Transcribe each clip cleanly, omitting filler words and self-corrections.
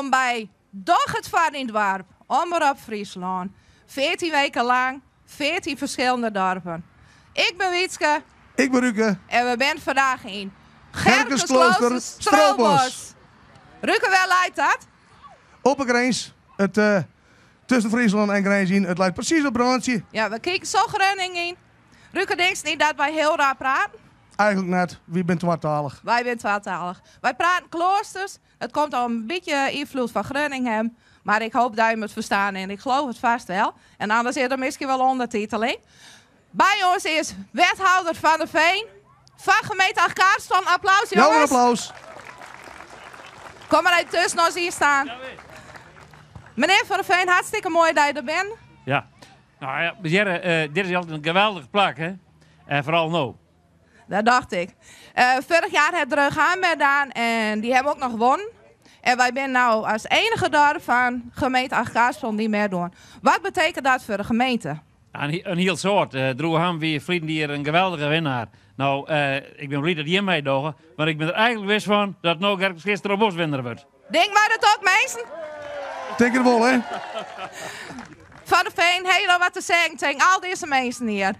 Welkom by Doch it foar dyn doarp, Omrop Fryslân. 14 weken lang, 14 ferskillende dorpen. Ik bin Wietske. Ik bin Ruke. En we binne vandaag yn Gerkesklooster Strobos. Ruke, wêr leit dat? Op 'e grins, it, uh, tusken Fryslân en Grins yn. It leit presys op it rântsje. Ja, we kike sa Groningen yn. Ruke, tinkst net dat wy hiel raar prate? Eigentlik net. Wy binne twatalich. Wy binne twatalich. Wy prate Kloosters. It komt al in bytsje ynfloed fan Groningen. Mar ik hoopje dat je it ferstean en ik leau it fêst wol. En oars is der miskien wol ûndertiteling. By ús is wethâlder Van der Veen fan gemeente Achtkarspelen. Applaus, Ja, een jonges. applaus. Kom mar even tusken ús yn stean. Menear Van der Veen, hartstikke moai dat je der binne. Ja. No ja, hearre, dit is altyd in geweldich plak, hè? En foaral no. Dat tocht ik. Foarich jier hat Drogeham meidien en dy hawwe ek noch wûn. En wy binne no as iennige doarp fan gemeente Achtkarspelen dy't meidogge. Wat betsjut dat foar de gemeente? Ja, in hiel soad. Droegeham wie ferline jier in geweldige winner. No, ik bin bliid dat jim meidogge, mar ik bin der eigentlik wis fan dat no Gerkeskleaster Strobos winner wurdt. Tinke wy dat ek, minsken? Tink it wol, hè? Van der Veen, ha je noch wat te sizzen tsjin al dizze minsken hjir?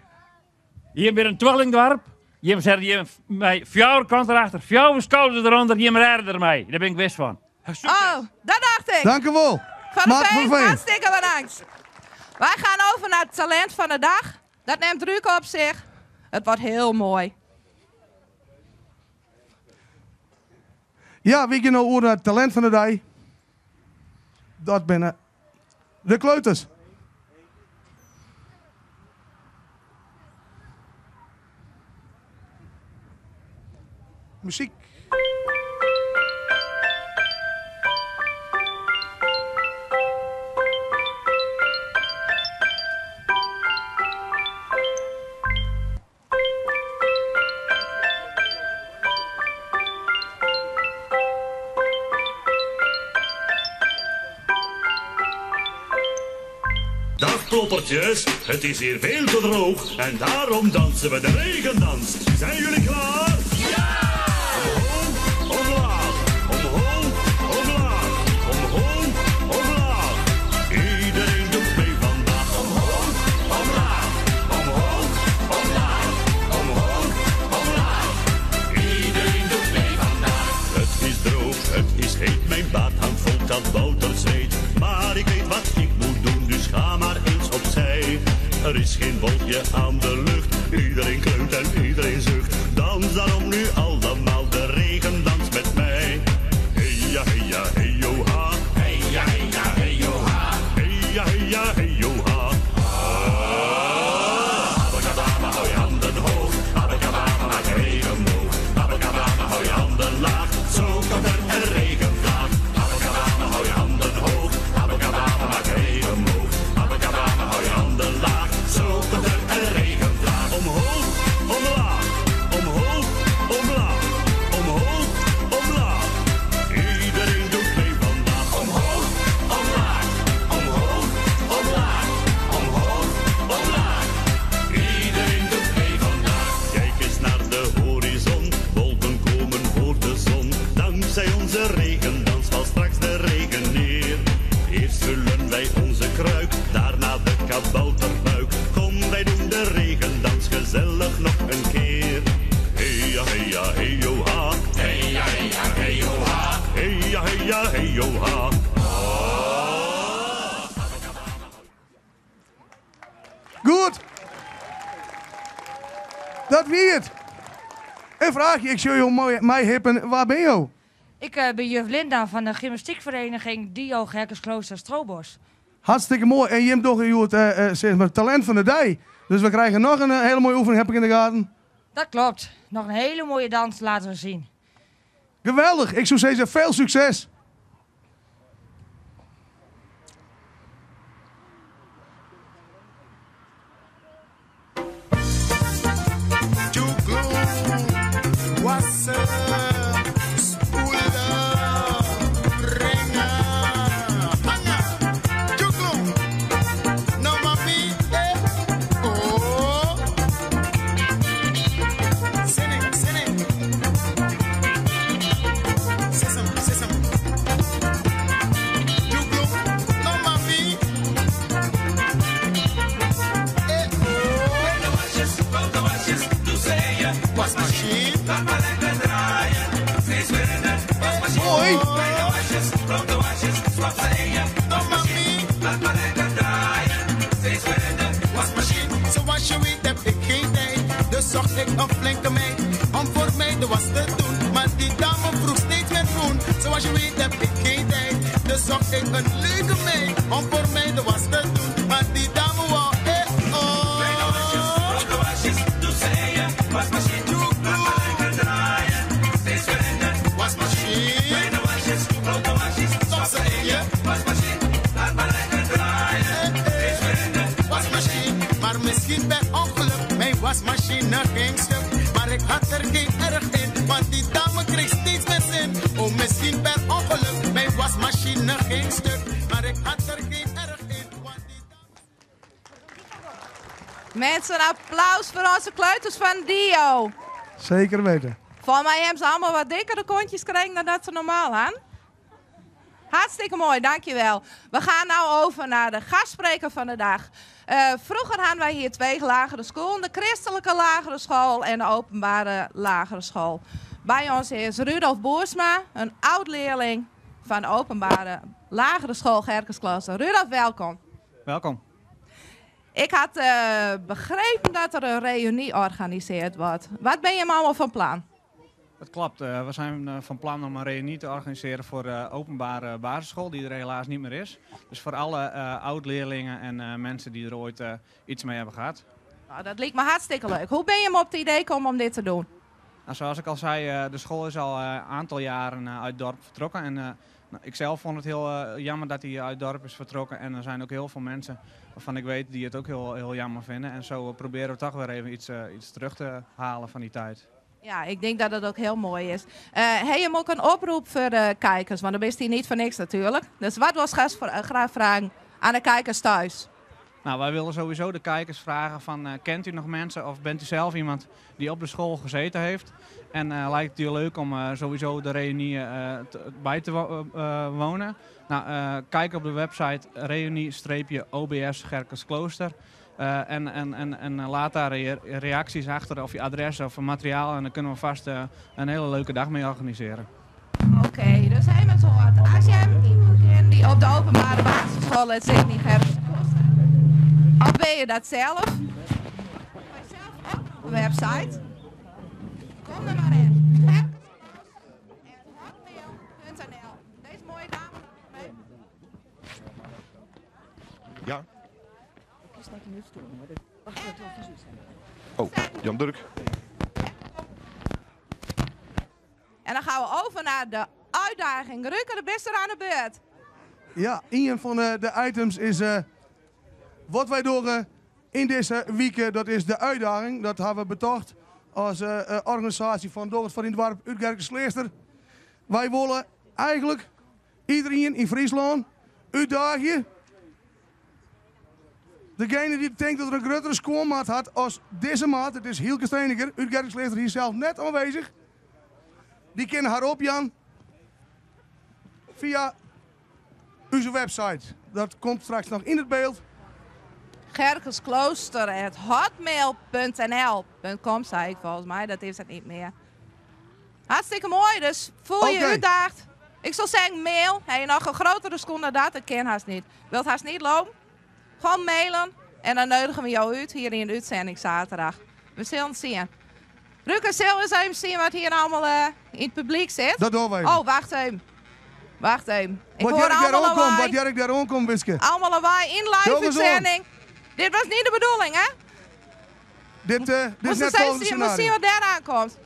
Jim binne in twallingdoarp. Jim sitte hjir mei fjouwer kanten derachter, fjouwer skouders derûnder, jim rêde dermei. Dêr bin ik wis fan. Sukses. Oh, dat tocht ik. Dank u wol. Van der Maarten Veen, van der Veen. hartstikke bedankt. Wy gean oer nei it talint fan de dei. Dat nimt Ruke op sich. It wurdt hiel moai. Ja, wy gean no oer nei it talint fan de dei. Dat binne de kleuters. Muzyk. Dag ploppertjes, het is hier veel te droog en daarom dansen we de regendans. Zijn jullie klaar? Ja! Omhoog, omlaag, omhoog, omlaag, omhoog, omlaag. Iedereen doet mee vandaag. Omhoog, omlaag, omhoog, omlaag, omhoog, omlaag. Iedereen doet mee vandaag. Het is droog, het is heet, mijn baard hangt vol kabouterzweet. Maar ik weet wat ik moet doen, dus ga maar eens opzij. Er is geen wolkje aan de lucht, iedereen kreunt en iedereen zucht. Dans daarom nu allemaal de regendans met mij. Hey ja, hey ja, hey yo ha. Hey ja, hey ja, hey yo ha. Hey ja, hey ja, hey yo ha. Abacadabra, hou je handen hoog. Abacadabra, maak een regenboog. Abacadabra, hou je handen laag. Zo komt er een regenvlaag. Abacadabra, hou je handen hoog. Abacadabra, maak een regenboog. Abacadabra, hou je handen laag. Zo komt er een regenvlaag. Omhoog, omlaag. Omhoog, omlaag. Omhoog, omlaag. Iedereen doet mee vandaag. Omhoog, omlaag. Omhoog, omlaag. Omhoog, omlaag. Iedereen doet mee vandaag. Kijk eens naar de horizon. Wolken komen voor de zon. Dankzij onze regendans valt straks de regen neer. Eerst vullen wij onze kruik, daarna de kabouterbuik. Kom, wij doen de regendans gezellig nog een keer. Hey ja, hey ja, hey yo ha. Hey ja, hey ja, hey yo ha. Hey ja, hey ja, hey yo ha. Goed. Dat wie it. In fraachje, ik sjoch jo moai meihippen. Wa binne jo? Ik bin juf Linda fan de gymnastiekvereniging Dio Gerkesklooster Strobos. Hartstikke moai. En jim dogge hjoed sis mar, talint fan de dei. Dus we krije noch in hiele moaie oefening, ha ik yn de gaten. Dat kloppet. Noch in hiele moaie dans litte we sjen. Geweldich. Ik soe sizze, folle sukses. Wassen, spoelen, brengen, hangen, djoeklong, no mami, eh, oh. Sinning, sinning. Sism, sism. Moai! Zoals je weet heb ik geen tijd, dus zocht ik een flinke meid om voor mij de was te doen. Maar die dame vroeg steeds meer groen. Zoals je weet heb ik geen tijd, dus zocht ik een leuke meid om voor mij de was te doen. Maar die dame wou, eh oh. Kleine wasjes, grote wasjes, doe ze in je wasmachine. Laat maar lekker draaien, steeds weer in de wasmachine. Kleine wasjes, grote wasjes, stop ze in je wasmachine. Laat maar lekker draaien, steeds weer in de wasmachine. Maar misschien per ongeluk, mijn wasmachine ging stuk. Maar ik had er geen erg in, want die dame kreeg steeds meer zin. Oh, misschien per ongeluk, mijn wasmachine ging stuk. Maar ik had er geen erg in, want die dame... Mensen, een applaus voor onze kleuters van Dio. Zeker weten. Volgens mij hebben ze allemaal wat dikkere kontjes gekregen dan dat ze normaal hadden. Hartstikke mooi, dankjewel. We gaan nou over naar de gastspreker van de dag. Vroeger hadden wij hier twee lagere scholen. De christelijke lagere school en de openbare lagere school. Bij ons is Rudolf Boersma, een oud-leerling van de openbare lagere school Gerkesklooster. Rudolf, welkom. Welkom. Ik had begrepen dat er een reunie georganiseerd wordt. Wat ben je allemaal van plan? Dat klopt. We zijn van plan om een reunie te organiseren voor de openbare basisschool, die er helaas niet meer is. Dus voor alle oud-leerlingen en mensen die er ooit iets mee hebben gehad. Nou, dat lijkt me hartstikke leuk. Hoe ben je hem op het idee gekomen om dit te doen? Nou, zoals ik al zei, de school is al een aantal jaren uit het dorp vertrokken. En ik zelf vond het heel jammer dat hij uit het dorp is vertrokken. En er zijn ook heel veel mensen waarvan ik weet die het ook heel, heel jammer vinden. En zo proberen we toch weer even iets terug te halen van die tijd. Ja, ik denk dat dat ook heel mooi is. Heb je hem ook een oproep voor de kijkers? Want dan is hij niet voor niks natuurlijk. Dus wat was graag vragen aan de kijkers thuis? Nou, wij willen sowieso de kijkers vragen van, kent u nog mensen of bent u zelf iemand die op de school gezeten heeft? En lijkt het u leuk om sowieso de reunie bij te wonen? Nou, kijk op de website reunie-OBS Gerkesklooster. En laat daar je reacties achter of je adres of materiaal. En dan kunnen we vast een hele leuke dag mee organiseren. Oké, dus hij met hoort. Als jij iemand kent die op de openbare basisschool het zit niet Gerkesklooster. Of ben je dat zelf? Heb je zelf ook nog een website? Kom er maar in. Gerkesklooster@hotmail.nl. Deze mooie dame. Ja. Oh, Jan Durk. En dan gaan we over naar de uitdaging. Rukke, de beste aan de beurt. Ja, een van de items is wat wij doen in deze week, dat is de uitdaging. Dat hebben we betocht als organisatie van Dorp van in het Dorp Utgerkensleester. Wij willen eigenlijk iedereen in Friesland uitdagen. Degene die denkt dat er een grotere schoonmaat had als deze maat, het is Hielke Steeniger, Utgerkensleester hier zelf net aanwezig. Die kennen haar op, Jan, via onze website. Dat komt straks nog in het beeld. Gerkesklooster@hotmail.nl. Punt com zei ik volgens mij, dat is het niet meer. Hartstikke mooi, dus voel je uitdaagd. Ik zal zeggen mail. Heb je nog een grotere schoen dan dat? Dat ken haast niet. Wilt haast niet lopen? Gewoon mailen en dan nodigen we jou uit hier in de uitzending zaterdag. We zullen het zien. Rukke, zullen we eens even zien wat hier allemaal in het publiek zit? Dat doen we even. Oh, wacht even. Wacht even. Ik Wat hoor Jerk daar allemaal aankomt, lawaai. wat Jerk daar aankomt, Wiske. Allemaal lawaai in live Jongens, hoor. uitzending. Dit was niet de bedoeling, hè? Dit is Moest net eens even volgens het zien, moest zien scenario. wat daar aankomt.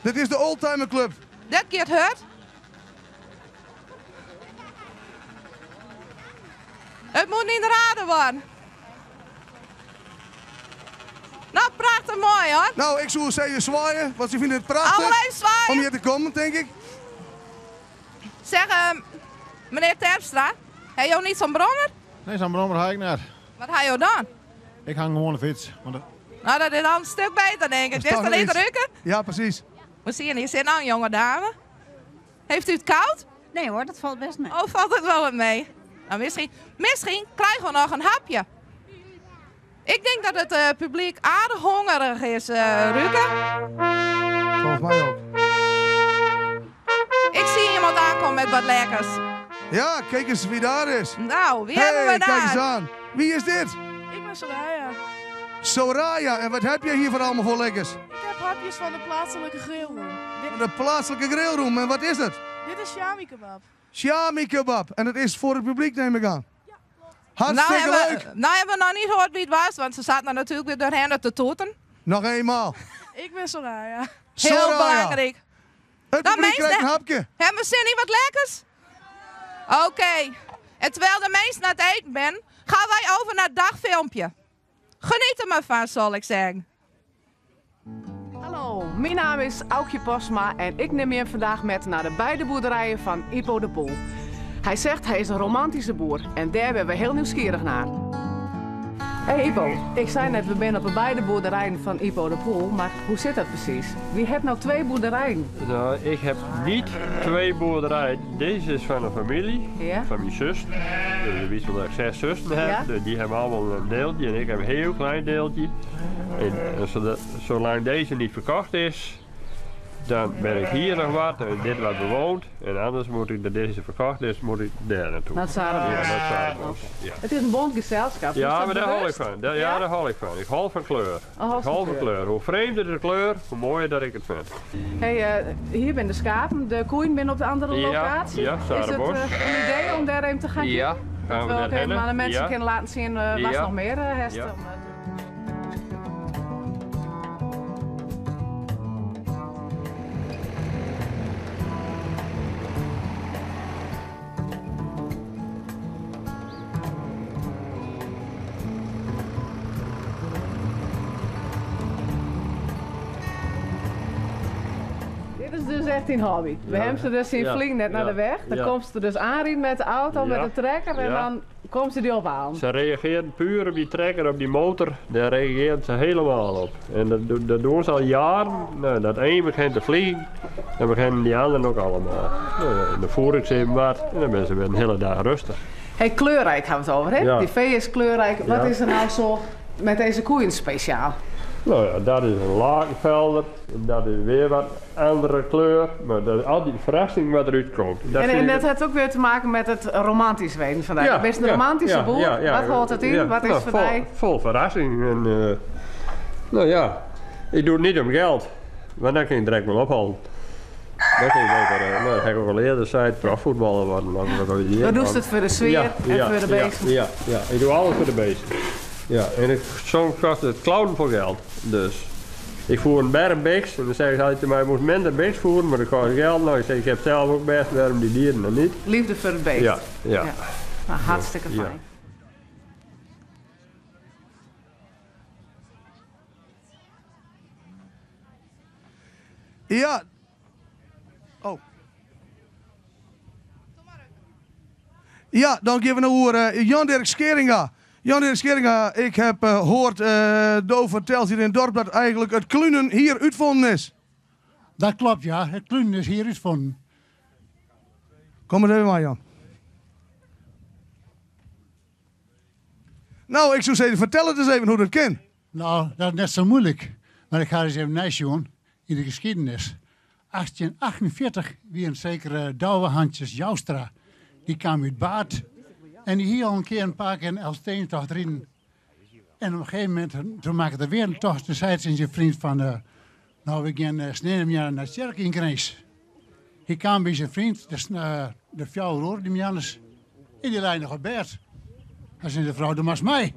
Dit is de Oldtimer Club. Dat keert hurt. Het moet niet raden worden. Nou, prachtig mooi hoor. Nou, ik zou zeggen zwaaien, want ze vinden het prachtig. Allemaal even zwaaien. Om hier te komen, denk ik. Zeg, meneer Terpstra, heb je ook niet zo'n brommer? Nee, zo'n brommer ga ik naar. Wat ga je dan? Ik hang gewoon een fiets. Want de- Nou, dat is al een stuk beter, denk ik. Dat is Is toch dat niet iets. drukken? Ja, precies. We zien hier zit nou een jonge dame. Heeft u het koud? Nee hoor, dat valt best mee. Oh, valt het wel wat mee? Nou, misschien krijgen we nog een hapje. Ik denk dat it eh, publyk aardich hongerich is, eh Ruke. Volgens mij ook. Ik zie iemand aankomen met wat lekkers. Ja, kijk eens wie daar is. Nou, wie hey, hebben we daar? kijk eens aan. Wie is dit? Ik ben Soraya. Soraya. En wat heb je hier voor allemaal voor lekkers? Ik heb hapjes van de plaatselijke grillroom. Dit, De plaatselijke grillroom. En wat is het? dit is shami kebab. Shami kebab. En dat is voor het publiek, neem ik aan. Hartstikke nou hebben, leuk. Nou hebben we nog niet gehoord wie het was, want ze zaten natuurlijk weer door hen te toeten. Nog eenmaal. Ik ben Soraya. Heel Soraya. belangrijk. Het Nou, publiek krijgt een mensen, hapje. Hebben we zin in wat lekkers? Oké. En terwijl de mensen aan het eten ben, gaan wij over naar het dagfilmpje. Geniet er maar van, zal ik zeggen. Hallo, mijn naam is Aukje Posma en ik neem je vandaag met naar de beide boerderijen van Ipo de Poel. Hij zegt hij is een romantische boer en daar ben we heel nieuwsgierig naar. Hey Ipo, ik zei net we zijn op de beide boerderijen van Ipo de Poel, maar hoe zit dat precies? Wie heeft nou twee boerderijen? Nou, ik heb niet twee boerderijen. Deze is van een familie, Ja. van mijn zus. Dus je weet wel dat ik zes zussen heb. Ja. Dus die hebben allemaal een deeltje en ik heb een heel klein deeltje. En, en zodat- zolang deze niet verkocht is, dan ben ik hier nog wat en dit wat bewoond. En anders moet ik, dat deze verkocht is, moet ik daar naartoe. Naar het Zarenbos. Ja, naar het Zarenbos. Ja. Het is een bond gezelschap. Is Ja, dat maar daar hou ik bewust? van. Daar, ja, daar hou ik van. Ik hou van kleur. Oh, ik hou van kleur. Hoe vreemder de kleur, hoe mooier dat ik het vind. Hey, eh, hier zijn de schapen, de koeien zijn op de andere Ja, locatie. ja, is het eh, Zarenbos. een idee om daar even te gaan Ja, kijken? gaan Dat we we ook daar even aan de mensen Ja. kunnen laten zien eh wat Ja. nog meer uh, heeft. Ja. Dit is dus echt een hobby. We Ja. hebben ze dus zien Ja. vliegen net naar Ja. de weg. Dan Ja. komt ze dus aanrijden met de auto, Ja. met de trekker en Ja. dan komt ze die ophalen. Ze reageren puur op die trekker, op die motor, daar reageren ze helemaal op. En dat, do- dat doen ze al jaren. Nou, dat een begint te vliegen, dan beginnen die anderen ook allemaal. Nou, en dan voer ik ze even wat en dan ben ze weer een hele dag rustig. Hey, kleurrijk gaan we het over, hè? Ja. Die vee is kleurrijk. Wat Ja. is er nou zo met deze koeien speciaal? Nou ja, dat is een lakenvelder, en dat is weer wat andere kleur. Maar dat is altijd die verrassing wat eruit komt. Dat en vind en ik dat heeft ook weer te maken met het romantisch weten vandaag. Ja, Je bent een ja, romantische ja, boer. ja, ja. Wat hoort het in? Ja, Wat is nou, voor vol, mij? Vol verrassing. En, eh, nou ja, ik doe het niet om geld. Want dan kun je direct wel ophalen. Dan kun je beter, eh, nou, dat heb ik ook al eerder zei, profvoetballer worden. Maar dat wil je Dan doe je het voor de sfeer en voor de ja, beesten. Ja, ja, ik doe alles voor de beesten. Ja, en ik, soms kost het clown voor geld. Dus ik voer een berg biks en dan zeggen ze altijd tegen mij, ik moet minder biks voeren, maar dat kost geld. Nou, ik zeg, ik heb zelf ook best, waarom die dieren dan niet? Liefde voor het beest. Ja, ja. Nou, hartstikke Ja. fijn. Ja. Oh. Ja, dan geven we naar eh, Jan-Dirk Scheringa. Jan-Dirk Scheringa, ik heb eh, gehoord, eh Doof vertelt hier in het dorp dat eigenlijk het klunen hier uitvonden is. Dat klopt, ja. Het klunen is hier uitvonden. Kom eens even maar, Jan. Nou, ik zou zeggen, vertel het eens even hoe dat kan. Nou, dat is net zo moeilijk. Maar ik ga eens even najsjoen in de geschiedenis. 1848 wie een zekere Douwe Handjes Joustra. Die kwam uit Baat. En die hier al een keer een paar keer een Elfstedentocht reden. En op een gegeven moment, toen maakte er weer een tocht. Toen zei zijn vriend van, eh, nou we gaan uh, naar de kerk in Grijs. Hij kwam bij zijn vriend, de, uh, de fjouwer die Jannes. En die lei nog op bed. Hij zei de vrouw, doe maar eens mij.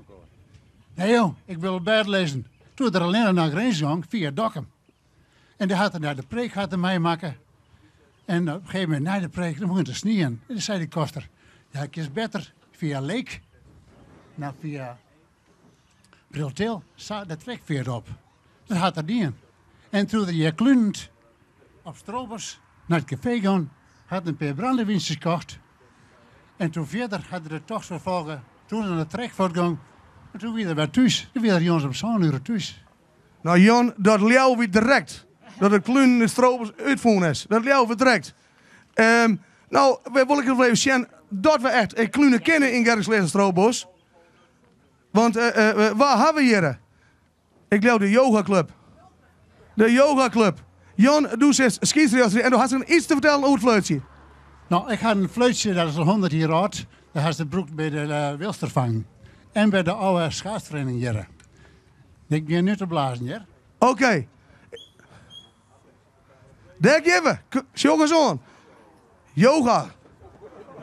Nee joh, ik wil op bed lezen. Toen er alleen naar Grens ging, via Dokkum. En die had er naar de preek had hij mij maken. En op een gegeven moment na de preek, dan begon het te sneeuwen. En toen zei de koster, ja ik is beter via Leek, nou via Briltil, de trekveer op. Dat had er niet in. En toen hij klunend op Strobers naar het café gaan, had een paar brandewintjes gekocht. En toen verder had hij de tocht vervolgen. Toen hij naar de trekvoort ging, en toen weer weer thuis. Toen weer Jons op zo'n uur thuis. Nou Jan, dat liauw weer direct. Dat het klunen de Strobers uitvoeren is. Dat liauw weer direct. Ehm, nou, we willen ik nog even zien dat we echt eh, klunen kennen in Gerritsleer en Stroobos. Want wa hawwe we hjir? Ik leau de yogaclub. De yogaclub. Jan, do sitst skiedsrjochter en do hast iets te fertellen oer it fluitsje. No, ik ha in fluitsje, dat is al 100 jier âld. Dat ha se brûkt by de Wilsterfang en by de âlde schaatsferiening hjir. Ik gean nu te blazen hjir. Oké. Dêr gean we. Sjoch ris oan. Yoga.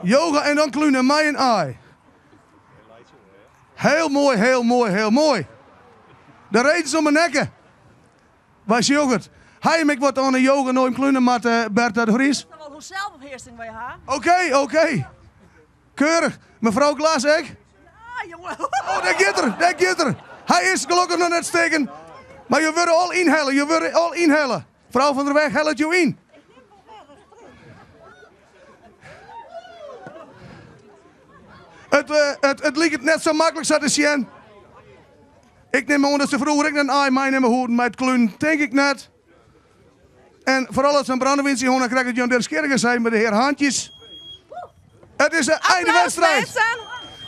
Yoga en dan klune mei in aai. Heel moai, heel moai, heel moai. De redens om 'e nekke. Wy sjogge it. Ha jim ek wat oan de yoga no im klune moat, Bertha de Vries? Wol hoe selfbehearsing wy ha. Oké, oké. Keurich. Mefrou Glas ek? Ah, jonge. Oh, dêr giet er, dêr giet er. Hy is gelokkich noch net stikken. Mar jo wurde al ynhelle, jo wurde al ynhelle. Frou van der Weg hellet jo yn. It, eh, it, it liket net sa maklik sa te sjen. Ik nim oan dat se froeger ek net in aai meinimme hoeden mei it klunen, tink ik net. En foaral as se in brandewyntsje hân, dan krijt it Jan Dirk Scheringer sei mei de hear Handjes. It is de einde wedstrijd.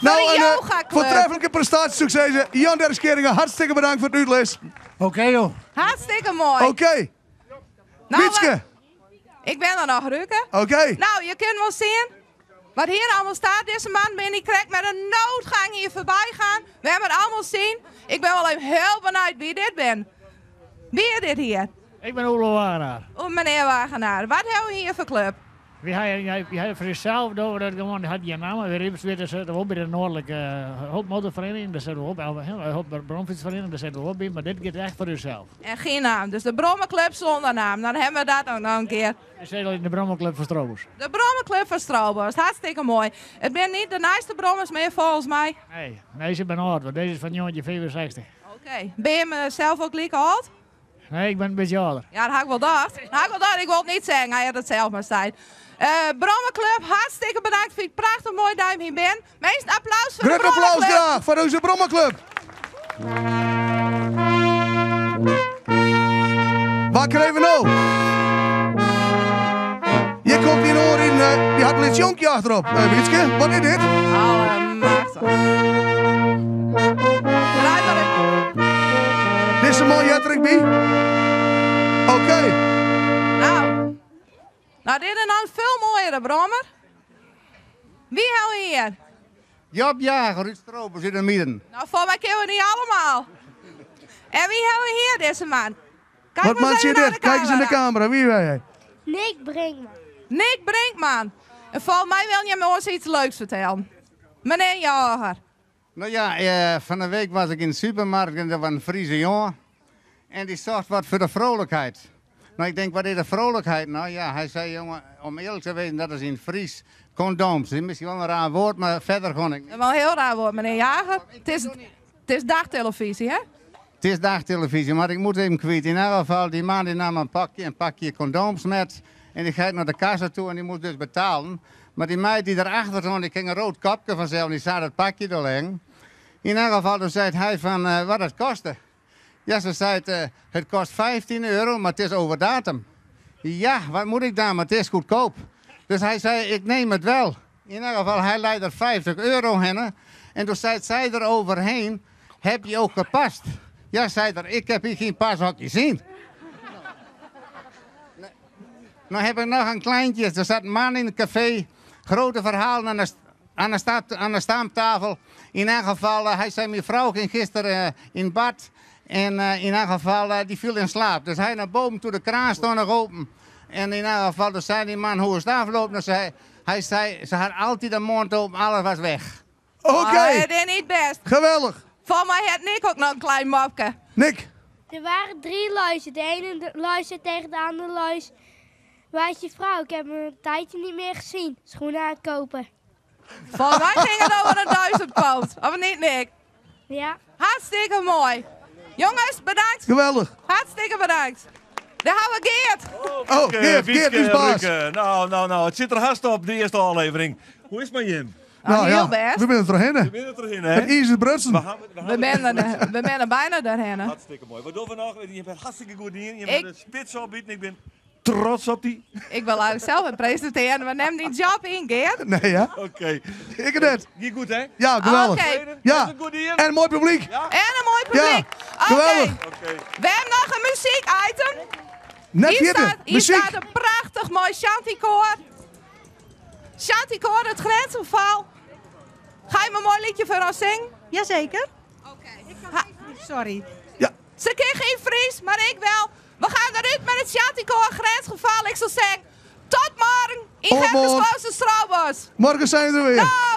Nou, een voortreffelijke prestatie, succes. Jan Dirk Scheringer, hartstikke bedankt foar it útlis. Oké, joh. Hartstikke moai. Oké. Nou, Wietske. Ik ben er noch, Ruke. Oké. Nou, je kunt wel zien wat hier allemaal staat. Deze man ben ik krekt met een noodgang hier voorbij gaan. We hebben het allemaal zien. Ik ben wel even heel benieuwd wie dit ben. Wie is dit hier? Ik ben Olo Wagenaar. Oh, meneer Wagenaar, wat hebben we hier voor club? We hebben voor zichzelf dat we dat gewoon had geen naam. We zitten ook bij de Noordelijke Hulpmotorvereniging, daar zitten we ook bij. De Bromfietsvereniging, daar zitten we ook bij. Maar dit gaat echt voor uzelf. En geen naam, dus de Brommenclub zonder naam. Dan hebben we dat ook nog een keer. We zitten in de Brommenclub van Strobos. De Brommenclub van Strobos, hartstikke mooi. Het zijn niet de nijste brommers meer volgens mij. Nee, nee, ze zijn oud, want deze is van 1965. Oké, ben je me zelf ook lekker oud? Nee, ik ben een beetje ouder. Ja, dat had ik wel gedacht. Dat had ik wel gedacht. Ik wil het niet zeggen, hij had het zelf maar zei. Brommenclub, hartstikke bedankt. Vind ik prachtig mooi dat je hier bent. Mensen, applaus voor de Groot applaus Brommenclub. graag voor onze Brommenclub. Waar krijgen we nou? Je komt hier hoor in, die had een jonkje achterop. Wietske, wat is dit? Allemachtig. Draai maar even. Deze man jij er ik bij? Oké. Nou. Nou, dit is nou een veel mooiere brommer. Wie hebben we hier? Job Jager uit Strobos in de midden. Nou, voor mij kennen we niet allemaal. En wie hebben we hier, deze man? Kijk Wat maar man eens zit even naar dit? de Kijk eens in de camera. Wie ben jij? Nick Brinkman. Nick Brinkman. En volgens mij wil je me ons iets leuks vertellen. Meneer Jager. Nou ja, van de week was ik in de supermarkt en er was een Friese jongen. En die zocht wat voor de vrolijkheid. Nou, ik denk, wat is de vrolijkheid? Nou ja, hij zei, jongen, om eerlijk te wezen, dat is in Fries condooms. Dat is misschien wel een raar woord, maar verder kon ik niet. Dat is wel een heel raar woord, meneer Jager. Het is dagtelevisie, hè? Het is dagtelevisie, maar ik moet even kwijt. In elk geval, die man die nam een pakje condooms met. En die gaat naar de kassa toe en die moest dus betalen. Maar die meid die daarachter stond, die kreeg een rood kopje vanzelf en die zag dat pakje er liggen. In elk geval, toen zei hij van, wat het kostte. Ja, ze zei, het kost 15 euro, maar het is over datum. Ja, wat moet ik dan, maar het is goedkoop. Dus hij zei, ik neem het wel. In elk geval, hij leidde er 50 euro heen. En toen zei zij er overheen, heb je ook gepast? Ja, zei er, ik heb hier geen pashokje zien. Nou heb ik nog een kleintje. Er zat een man in het café. Grote verhalen aan de stamtafel. In elk geval, hij zei, mijn vrouw ging gisteren in bad. En in elk geval, die viel in slaap. Dus hij naar boven toe, de kraan stond nog open. En in elk geval, toen zei die man, hoe is het afgelopen? Dan zei hij, zei, ze had altijd de mond open, alles was weg. Oké. Oh, dat is niet best. Geweldig. Volgens mij had Nick ook nog een klein mopje. Nick. Er waren 3 luizen. De ene luister tegen de andere luis. Waar is je vrouw? Ik heb hem een tijdje niet meer gezien. Schoenen aan het kopen. Volgens mij ging het over een 1000 poot. Of niet, Nick? Ja. Hartstikke mooi. Jongens, bedankt. Geweldig. Hartstikke bedankt. Daar houden we Geert. Oh, Geert, Wietske, Geert is baas. Ruke. Nou, nou, nou, het zit er haast op, de eerste aflevering. Hoe is het met Jim? Nou, heel ja, best. We zijn er doorheen. We zijn er doorheen, hè? Het is het brutsen. We zijn er bijna doorheen. Hartstikke mooi. Wat doen we nog? Je bent hartstikke goed hier. Je Ik bent de spits opbieden. Ik ben Trots op dy. Ik wil eigenlijk zelf het presenteren, maar neem die job in, Geert. Nee, ja? Oké. Ik het. Ging goed, hè? Ja, geweldig. Oké. Ja. En een mooi publiek. En een mooi publiek. Ja, geweldig. Oké. We hebben nog een muziekitem. Net hier vergeten. staat, hier Muziek. staat een prachtig mooi shantykoor. Shantykoor, het grensgeval. Ga je me een mooi liedje voor ons zingen? Jazeker. Sorry. Ze kan geen Fries, maar ik wel. We gaan eruit met het shantykoor grensgeval. Ik zal zeggen, tot morgen in Tot morgen. Gerkesklooster Stroobos. Morgen zijn we er weer. Dag!